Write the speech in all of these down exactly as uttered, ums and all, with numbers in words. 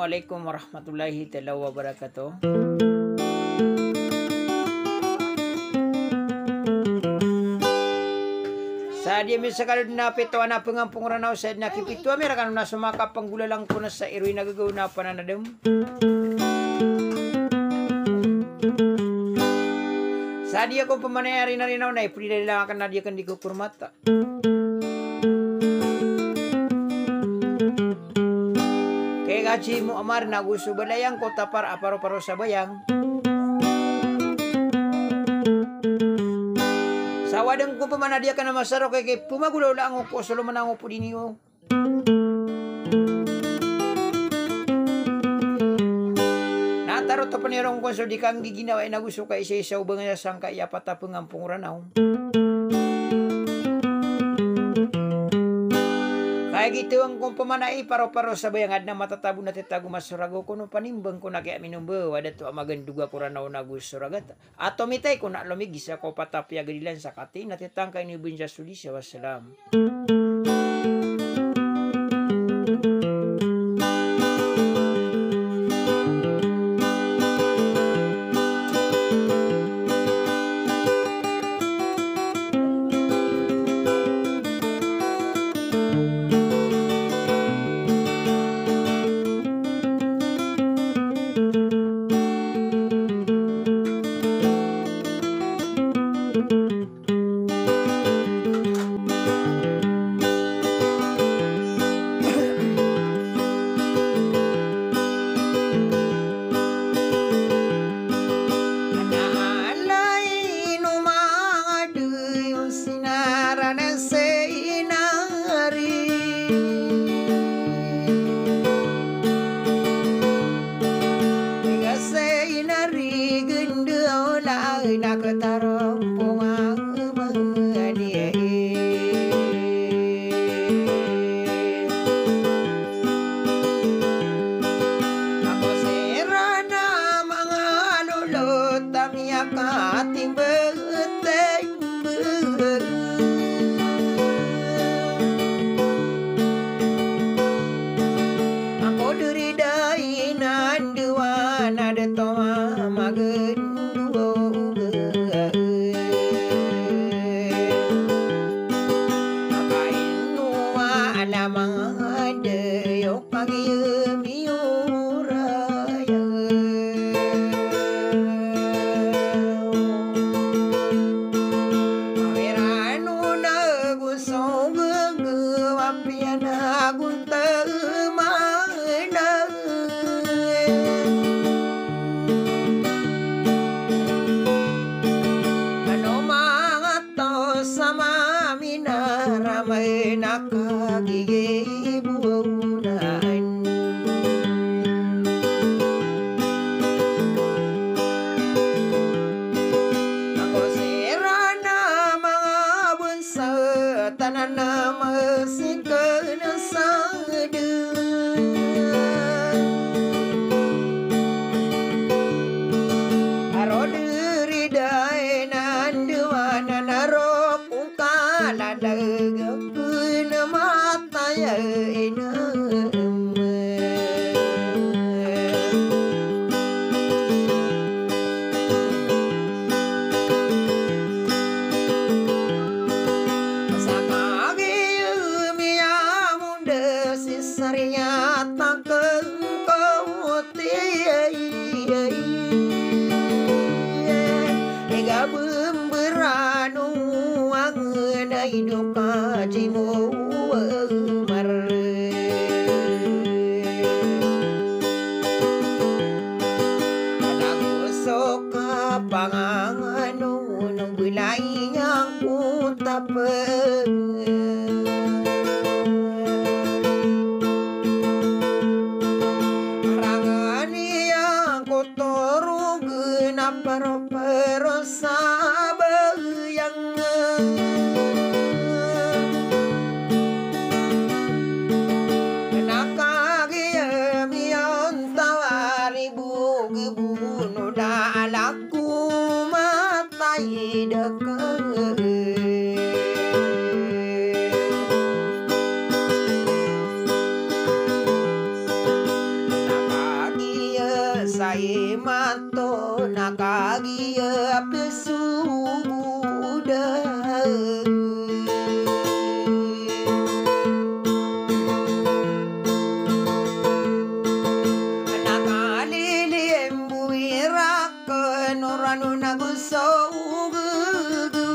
Alaikum warahmatullahi taala wabarakatuh. Sa di ami sa kalod na pito ana pengampong Ranaw sa di na kipito ami rakan na so makapanggolalan ko na sa iroy na gagaw na pananadem. Sa di ako pamanay a rinarinaw na ipedidalilang aken na di aken di ko kormata. Kay gaji mo amar na go so balayang ko tapar a paroparo sa bayang. Sa wadeng ko pamana di aken a masaro kay kay pemagolawla ango ko soloman ango po diniyo. Na tarot a panirong kon so di kanggiginawai na go so kaisaisa o bangsa sangkai a pat a pengampong Ranaw. Kay gitawang kon pamana i paroparo sa bayang aden a matatabo na titago masorago ko no panimbang ko na kiyaminomba wadato a magendoga ko Ranaw na go so ragata. Ato mitay ko na lomigisa ko pat a piyagadilan sa kati na titangkay ni benja sodi sa wasalam. Ana alay no mangadi o sinaran a Seinari. Iga Seinari genda ola na ketarompong a mangadi. Ako siran a mangalolot a miyakatimbeteng. Ako diri da inan dewa na de towa magendowa. Akain nowa alamang de yo kagiyemi oraya. Awirano na go so gege wapiya na go ntemana. Ano manga taw sa maminaraman a kagigibonan. Ako siran a manga bonsa tanan a masiken a saden. Aro diri da inan dewa na narok kala dagakun a mataya ina. Sa kagiyemi a monda si Sariat a kengkoti. Iga bemberano angen a ido ka jimo mar. Anak so kapangangano no belai angkot a pe. Rangani angkot o rogen a paroparo sa bayang. Na kagiyemi a ontawari bogebono da alak ko matay da ka. Na Sa imanto na kagiya pesogodan na kalilimbo irak Keno rano na go so gege.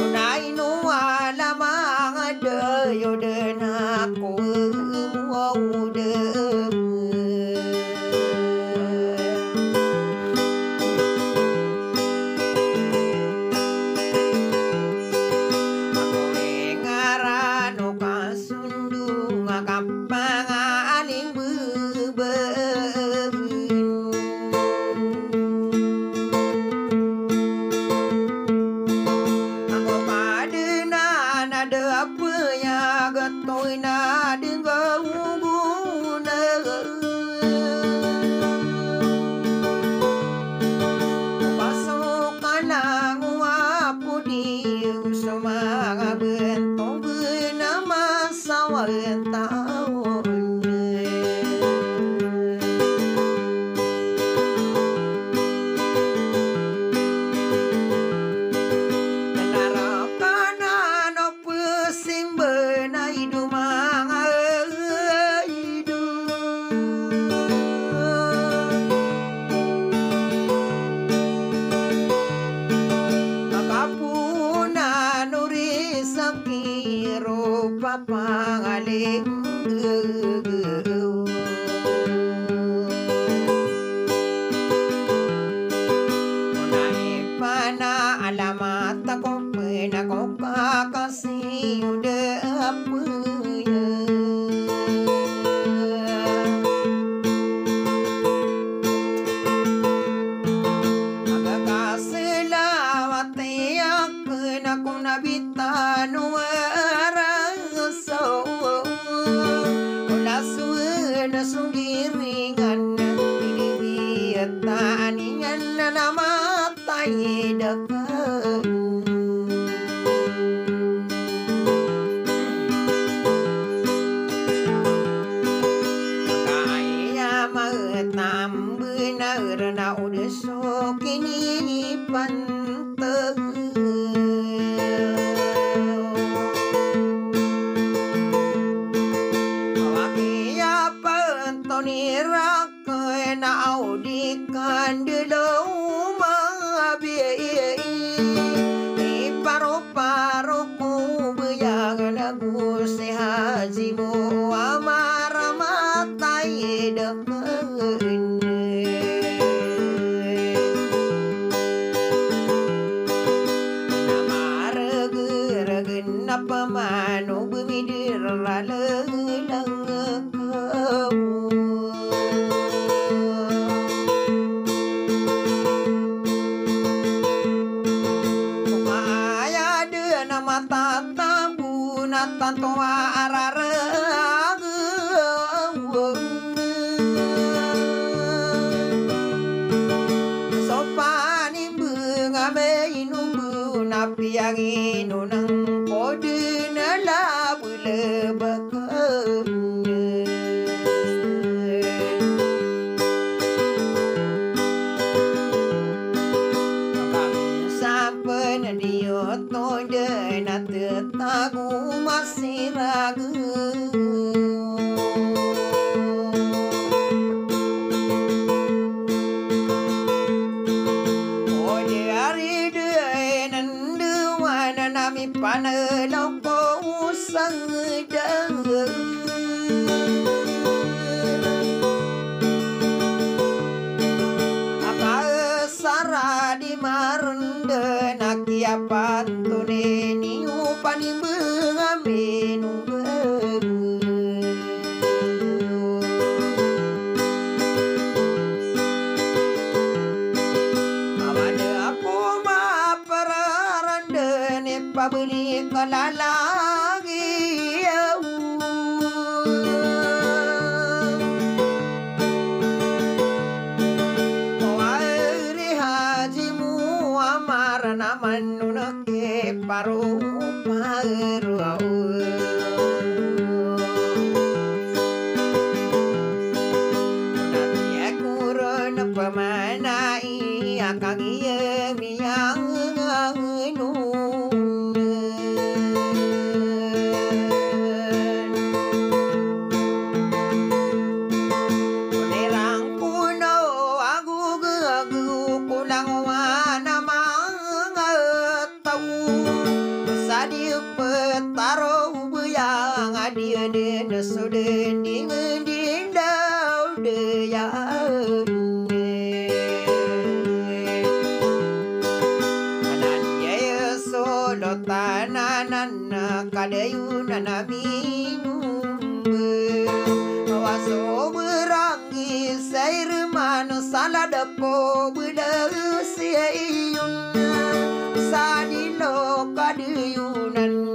Onay no alamang a dayo den ako mo den. Ako ingaran o kas Sundong a kapangaling bebagen. Ako pad na na da payag a toy na denggaw gona. Pasokan ang uwapod iyo so manga bentog na mas Sawa taon. Narakanan o pesimba na ido manga ido. Kakaponan o ri Sakiro papangaling. Onay pana alamat ako pena ko kakasiyo da apeya. Aga kaselawat iyak Kena ko nabi tano a raso. Ko laso na so giringan, di biyatan iyan na namatay da kano. Kaya matam benar na odes So kinipantag. Awa kiyapanto ni rakena aw di kandelo mabi. Iparo-paro ko beyang na go si Haji mo a maramatay da Na maregeregen na pamano bemidir a lelengkaw. Maya den a matatago na tanto a ararag So panimbeng a mainombo na piyangino nangko den a labelebek. Kaminsan pen di oto den a tetago masirag. O di ari den a ndewan a mipanelok o sangda. Apa sara di marenda na kiyapanto nini o panimbeng a minongga. Awa da ako mapararanda ni pabeli ka lalagiyaw. Oway ri Haji Muammar na manonek i paro-paro aw. Na piyakor Pamana iya kagiya miyanganu. Onirang kono ago gago kolang wana mangat taw. Sa di petaro beyang a di den so den di ngedi daw deyan. Anan iya solotan anan kadayonan a minombe. Awa so berang Isay reman salad ko bedas iyon sa di lokad iyonan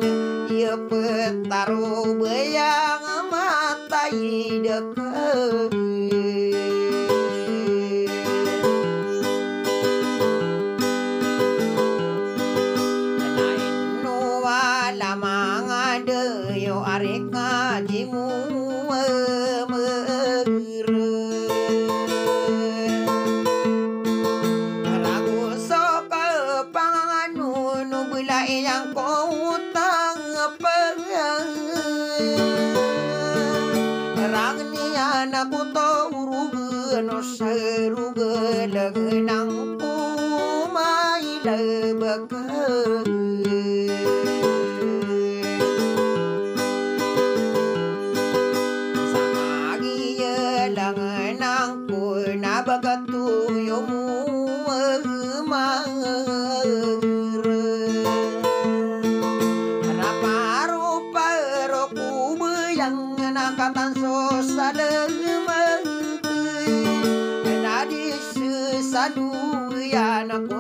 iya petaro beyang matay deka. Naino wala mangade yo ari ka di mo emer. Rago so kapanganu no belai yang ko utang pag. Rang niyan ako to urugen o serugen lengenang ko mailebek. Sa kagiya lengenang ko na bagat oyo mo emer. Raparoparo ko beyang na katanso sa lemek. Na di sesalo iyan ako